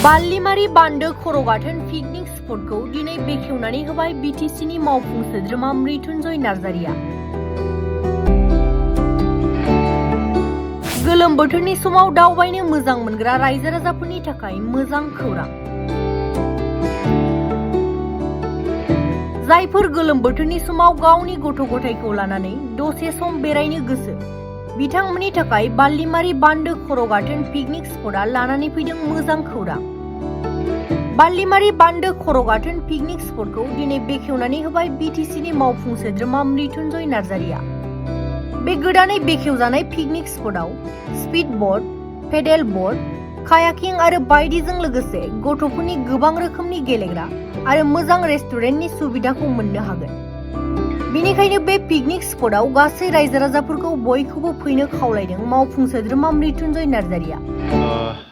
बाल्लिमारि बान्दो खर'गाथोन पिकनिक स्पटखौ दिनै बेखेवनानै होबाय बिटिसिनि मावफुं सोद्रोमा मृत्युंजय नार्जारिया। गोलोम बोथोरनि समाव दावबायनो मोजां मोनग्रा रायजो राजाफोरनि थाखाय मोजां खौरां। जायफोर गोलोम बोथोरनि समाव गावनि गथ' गथायखौ लानानै दसे सम बेरायनो गोसो, बिथांमोननि थाखाय बाल्लिमारि बान्दो खर'गाथोन पिकनिक स्पटआ लानानै फैदों मोजां खौरां। बाल्लिमारि बान्दो खर'गाथोन पिकनिक स्पटखौ दिनै बेखेवनानै होबाय बिटिसिनि मावफुं सोद्रोमा मृत्युंजय नार्जारिया। बे गोदानै बेखेवजानाय पिकनिक स्पटआव speed boat, pedal boat, kayaking आरो बायदिजों लोगोसे गथ'फोरनि गोबां रोखोमनि गेलेग्रा आरो मोजां रेस्टुरेन्टनि सुबिदाखौ मोननो हागोन। बेनिखायनो बे पिकनिक स्पटआव गासै रायजो राजाफोरखौ बयखौबो फैनो खावलायदों मावफुं सोद्रोमा मृत्युंजय नार्जारिया।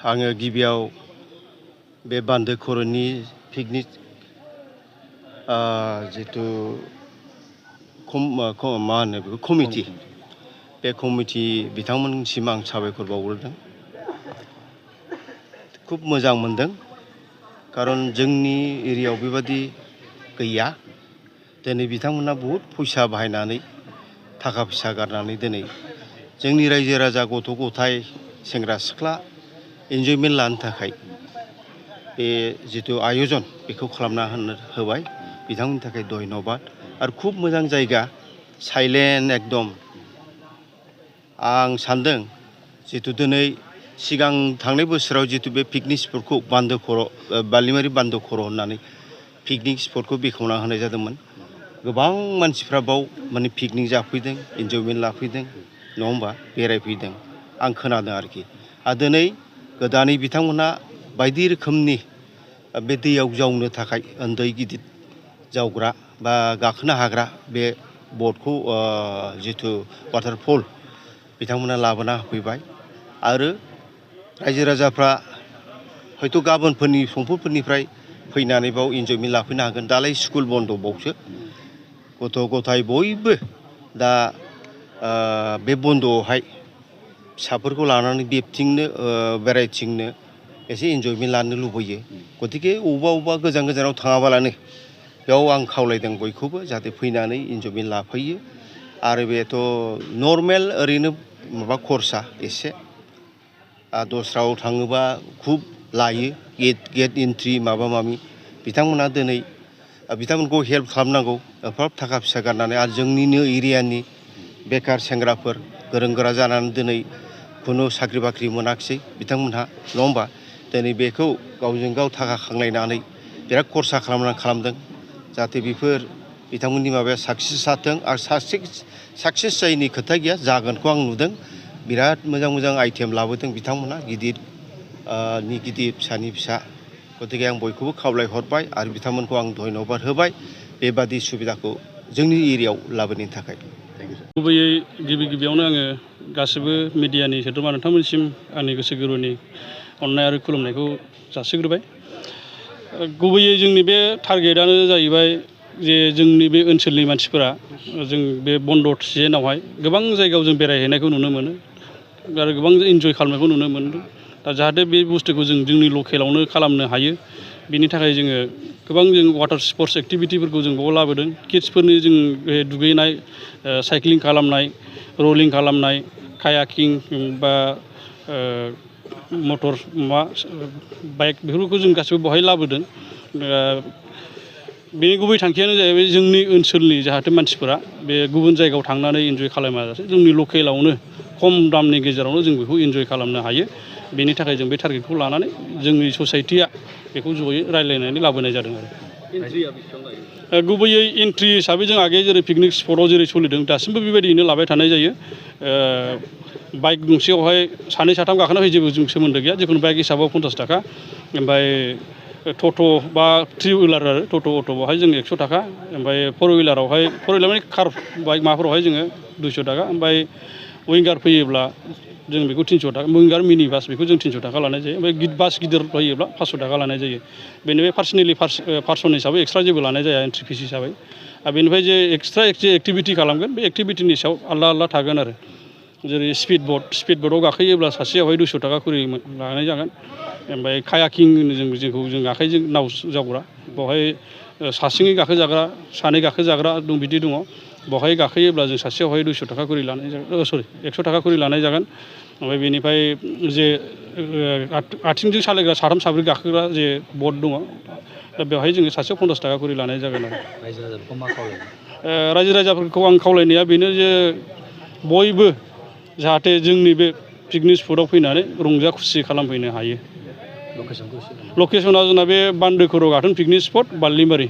आङो गिबियाव बे बान्दो खर'नि पिकनिक जितु मा होनो बेखौ कमिटि, बे कमिटि बिथांमोनसिम आं साबायखर बावग्रोदों। खुब मोजां मोनदों, खारन जोंनि एरियायाव बेबादि गैया। दिनै बिथांमोना बहुद फैसा बाहायनानै थाखा फैसा गारनानै दिनै जोंनि रायजो राजा गथ' गथाय सेंग्रा सिख्ला एन्जयमेन्ट लानो थाखाय बे जितु आयजन बेखौ खालामना होबाय। बिथांमोननि थाखाय धन्यबाद। आरो खुब मोजां जायगा, साइलेन्ट एकदम। आं सान्दों जितु दिनै सिगां थांनाय बोसोराव जितु बे पिकनिक स्पटखौ बान्दो खर' बाल्लिमारि बान्दो खर' होननानै पिकनिक स्पटखौ बेखेवना होनाय जादोंमोन। गोबां मानसिफ्रा बाव माने पिकनिक जाफैदों, एन्जयमेन्ट लाफैदों, नङा होमबा, बेरायफैदों, आं खोनादों आरोखि। आरो दिनै गोदानै बिथांमोना बायदि रोखोमनि बे दैयाव जावनो थाखाय उन्दै गिदिर जावग्रा बा गाखोनो हाग्रा बे बटखौ जितु वाटारफल बिथांमोना लाबोना होफैबाय। आरो रायजो राजाफ्रा हयथ' गाबोनफोरनि समफोरनिफ्राय फैनानै बाव एन्जयमेन्ट लाफैनो हागोन। दालाय स्कुल बन्द बावसो, गथ' गथाय बयबो दा बे बन्द'आवहाय फिसाफोरखौ लानानै बेरायथिंनो बेरायथिंनो एसे एन्जयमेन्ट लानो लुबैयो। गतिके अबेबा गोजान गोजानाव थाङाबालानो बेयाव आं खावलायदों बयखौबो जाहाथे फैनानै एन्जयमेन्ट लाफैयो। आरो बेथ' नर्मेल ओरैनो माबा खरसा एसे, दस्रायाव थाङोबा खुब लायो, गेट एन्ट्रि माबा माबि। बिथांमोना दिनै बिथांमोनखौ हेल्प खालामनांगौ, एफाराब थाखा फैसा गारनानै। आरो जोंनिनो एरियानि बेखार सेंग्राफोर गोरों गोरा जानानै दिनै खुनु साख्रि बाख्रि मोनाखिसै बिथांमोनहा, नङा होमबा। दिनै बेखौ गावजों गाव थाखा खांलायनानै बिराद खरसा खालामदों। जाहाथे बेफोर बिथांमोननि माबाया साक्सेस जाथों। आरो साक्सेस जायैनि खोथा गैया, जागोनखौ आं नुदों। बिराद मोजां मोजां आइटेम लाबोदों बिथांमोना, गिदिर फिसानि फिसा। गतिके आं बयखौबो खावलायहरबाय आरो बिथांमोनखौ आं धन्यबाद होबाय बेबादि सुबिदाखौ जोंनि एरियायाव लाबोनायनि थाखाय। गुबैयै गिबियावनो आङो गासिबो मिडियानि सोद्रोमा नोंथांमोनसिम आंनि गोसो गोरबोनि अननाय आरो खुलुमनायखौ जासिग्रोबाय। गुबैयै जोंनि बे टारगेटआनो जाहैबाय जे जोंनि बे ओनसोलनि मानसिफोरा जों बे बन्द' सिजोनावहाय गोबां जायगायाव जों बेरायहैनायखौ नुनो मोनो आरो गोबां इन्जय खालामनायखौ नुनो मोनदों। दा जाहाथे बे बुस्थुखौ जों जोंनि लकेलावनो खालामनो हायो, बिनि थाखाय जोङो गोबां वाटार स्पर्ट्स एक्टिभिटिफोरखौ जों बाव लाबोदों। किड्सफोरनि जों दुगैनाय, साइक्लिं खालामनाय, रलिं खालामनाय, कायाकिं बा मटर बाइक बेफोरखौ जों गासिबो बेवहाय लाबोदों। बेनि गुबै थांखियानो जाहैबाय जोंनि ओनसोलनि जाहाथे मानसिफोरा बे गुबुन जायगायाव थांनानै इन्जय खालामाजासे जोंनि लकेलावनो खम दामनि गेजेरावनो जों बेखौ इन्जय खालामनो हायो। बेनि थाखाय जों बे टारगेटखौ लानानै जोंनि ससाइटिया बेखौ जयै रायज्लायनानै लाबोनाय जादों आरो। गुबैयै एन्ट्रि हिसाबै जों आगे जेरै पिकनिक स्पटआव जेरै सोलिदों दासिमबो बेबायदियैनो लाबाय थानाय जायो। बाइक गंसेयावहाय सानै साथाम गाखोना फैयो, जेबो जों सोमोन्दो गैया। जिखुनु बाइक हिसाबाव 50 थाखा, ओमफ्राय टट' बा 3 हुइलार आरो टट' अट' बेवहाय जों 100 थाखा, ओमफ्राय 4 हुइलार माने कार बाइक माबाफोरावहाय जोङो 200 थाखा, ओमफ्राय विंगार फैयोब्ला जों बेखौ 300 थाखा, विंगार मिनि बास बेखौ जों 300 थाखा लानाय जायो। ओमफ्राय बास गिदिर फैयोब्ला 500 थाखा लानाय जायो। बेनिफ्राय पार्सनेलि पार्सन हिसाबै एक्सट्रा जेबो लानाय जाया एन्ट्रि फिस हिसाबै। आरो बेनिफ्राय जे एक्सट्रा एक्टिभिटि खालामगोन बे एक्टिभिटिनि सायाव आलदा थागोन आरो। जेरै स्पिड बोटआव गाखोयोब्ला सासेयावहाय 200 थाखा खरि लानाय जागोन। ओमफ्राय कायाकिं होनो जों जेखौ जों आखाइजों नाव जावग्रा बेवहाय सासेङै गाखोजाग्रा सानै गाखोजाग्रा दं बिदि दङ बेवहाय गाखोयोब्ला जों सासेयावहाय 200 थाखा खरि लानाय जागोन सरि 100 थाखा खरि लानाय जागोन ओमफ्राय बेनिफ्राय जे आथिंजों सालायग्रा साथाम साब्रै गाखोग्रा जे बट दङ दा बेवहाय जोङो सासेयाव 50 थाखा खरि लानाय जागोन आरो रायजो राजाफोरखौ आं खावलायनाया बेनो जे बयबो जाहाथे जोंनि बे पिकनिक स्पटआव फैनानै रंजा खुसि खालामफैनो हायो लकेसना जोंना बे बान्दो खर' गाथोन पिकनिक स्पट बारलिमारि